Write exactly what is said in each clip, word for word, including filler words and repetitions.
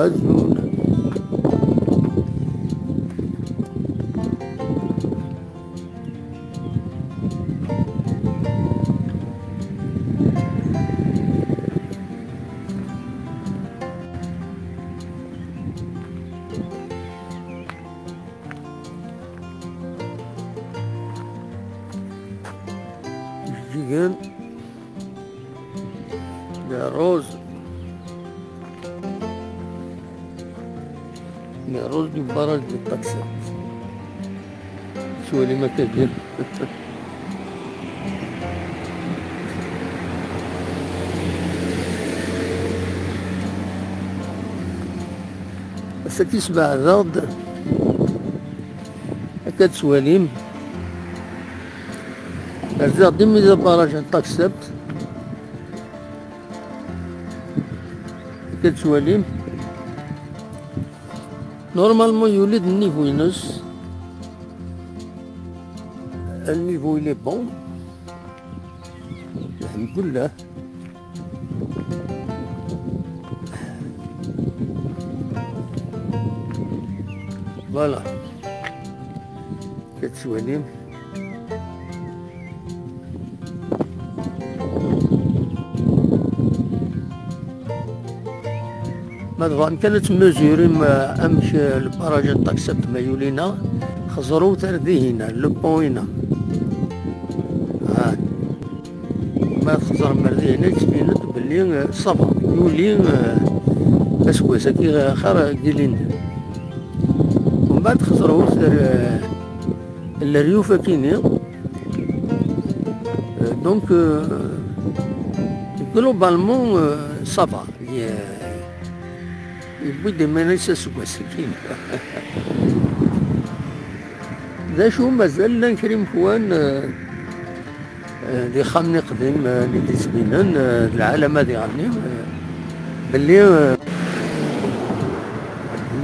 Azul. Ijeǧǧigen, les roses, les roses du barrage de Taxet. Tettwalim akka din. Ass-agi sbeɛdeɣ-d, akka tettwalim, rziɣ-d imi d abaraj n Taxet. Akka tettwalim. Normalement, yuli-d nnivu-ines. Le niveau, il est bon. Alhamdulillah. Voilà. Tettwalim. Ma tebɣam kan ad temmezurim, eh, amek, eh, lbaraj n Taxet ma yuli-neɣ, xeẓrut ar dihin, le pont-ina. Ah. Ma txeẓrem ar dihin, yettbin-d belli, eh, ça va, yuli, eh, aseggas-agi, eh, xir n yilindi. Mbeɛd xeẓrut ar, eh, leryuf akini. Euh, donc, euh, globalement, euh, ça va. Ye-, yewwi-d iman-is aseggas-agi. D acu, mazal llan kra imekwan, euh, euh, d ixxamen iqdim, euh, i d-yettbinen, euh, d lɛalama diɣenni, euh, belli, euh,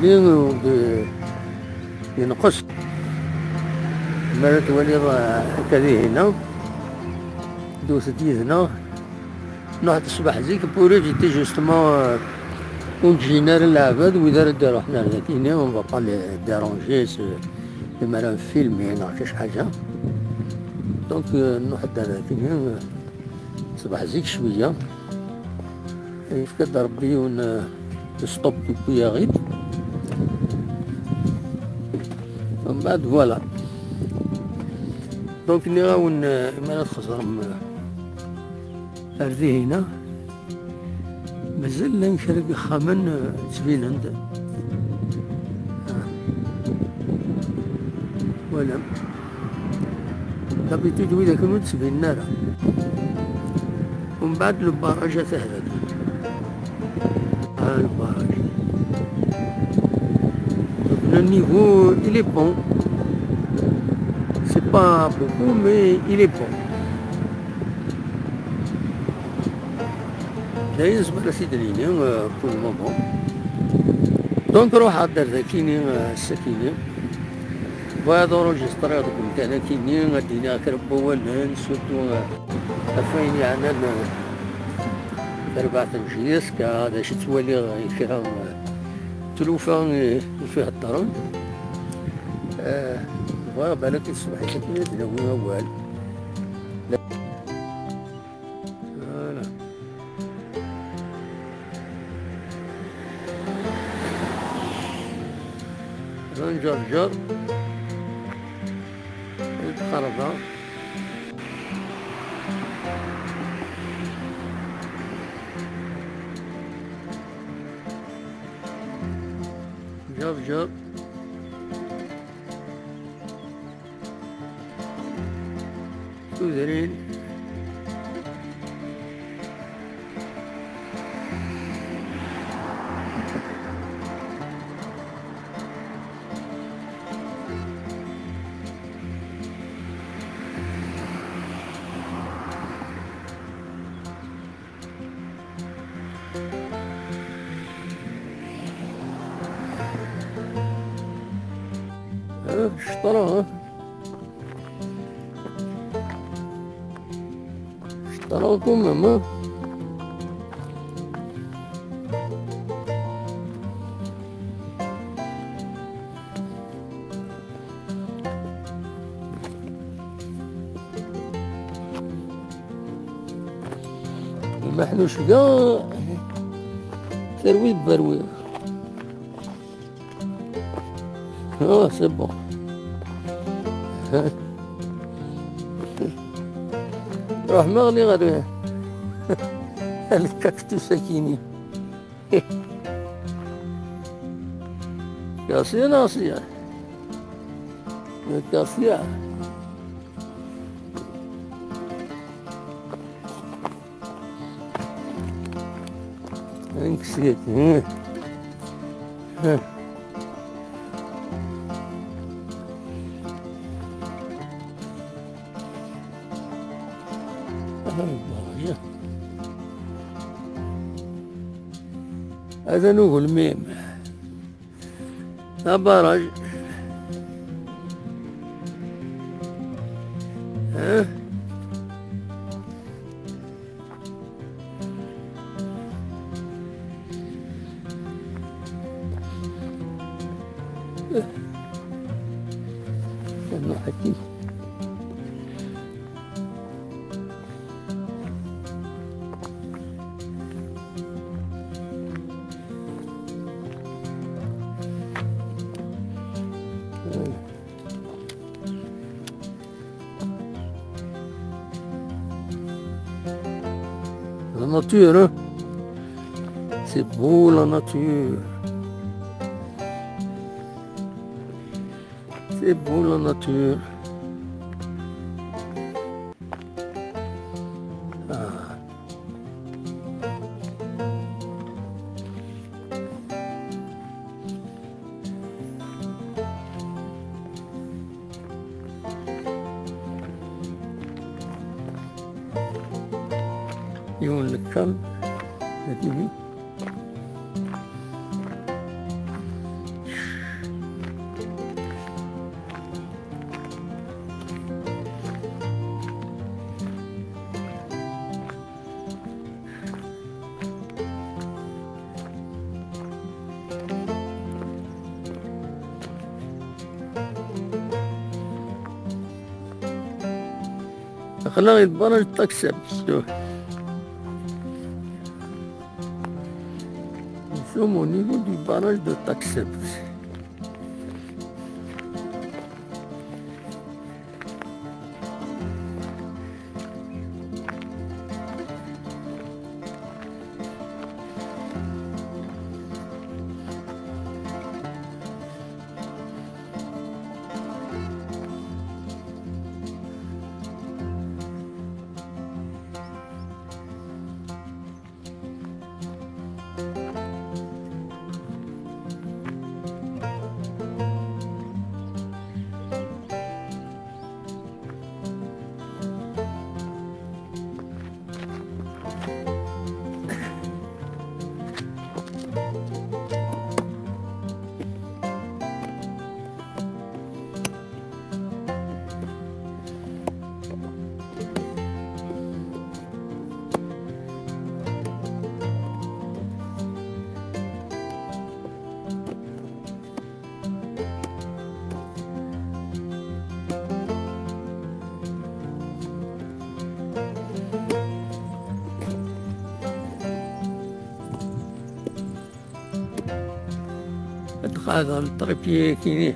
belli, euh, yenqes. Mi ara twaliḍ, eh, akka dihin-a, ddut-d yid-neɣ. Nruḥ-d ṣṣbeḥ zik pour éviter justement, eh, ur d-jin ara leɛbad, wid ara d-iruḥen ar dakini, on va pas les déranger, s-, imi ara nfilmi neɣ kra ḥaǧa. Donc, eh, nruḥ-d ar dakini, eh, ṣṣbeḥ zik cwiya. Yefka-d Rebbi yiwen, euh, stop, yewwi-yaɣ-id. Mbeɛd, voilà. Donc, nniɣ-awen, euh, imi ara txeẓrem, euh, ar dihin-a, mazal llan kra n yixxamen, euh, ttbinen-d. Ah. Voilà. D'habitude, widak ur d-ttbinen ara. Umbeɛd, le barrage ata hada. Ah, le barrage. Donc, le niveau, il est bon. C'est pas beaucoup, mais il est bon. Dayen, nezmer ad t-id-nini, euh, pour le moment. Donc, ruḥeɣ-d ar dakini, euh, ass-akini. Bɣiɣ ad enregistriɣ deg umkan-akini, ad d-iniɣ kra n wawalen, surtout, euh, ɣef wayen yeɛnan, euh, tarbaɛt n J S K, d acu ttwaliɣ i kra, euh, tlufa i, i f-, iheddren. Euh, bɣiɣ balak i tṣebḥit akken ad d-nawi awal. Voilà. Nǧerǧer. Lqerba. Ǧerǧer. Tudrin. Ah, ccḍra, ah. Ccḍra quand même, ah. Maḥnucga, terwi tberwi. Oh, c'est bon. Ruḥ meɣli ɣer الكاكتوس akini. Kasi neɣ si? Kasi. Anksiyet. Atan ugelmim. Abaraj. Hein? Nruḥ akkin. La nature, hein. C'est beau, la nature. C'est beau, la nature. Ah. Yiwen n lkam, ad tili. Aql-aɣ di barrage de Taksabt. Nous sommes au niveau du barrage de Taksabt. Ad ɣaḍen ṭripyakini.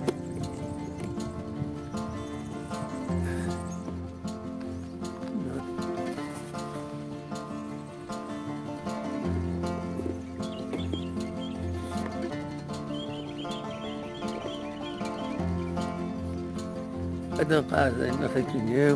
Ad nqeɛɛed ayen akini.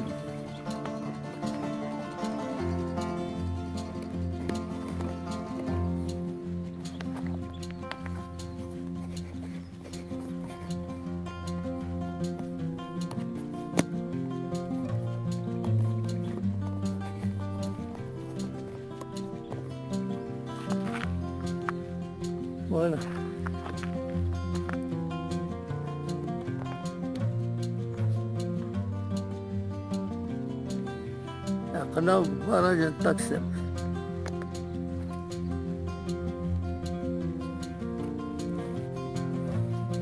Voilà. Aql-aɣ deg barrage n Taksabt.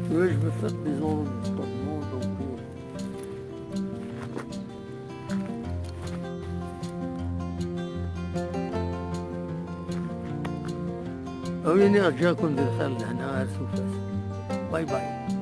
Cwiya jbet-d des enregistrements, donc, euh, Awi-ni ǧǧakum di lxir lehna ar tufat. Bye bye.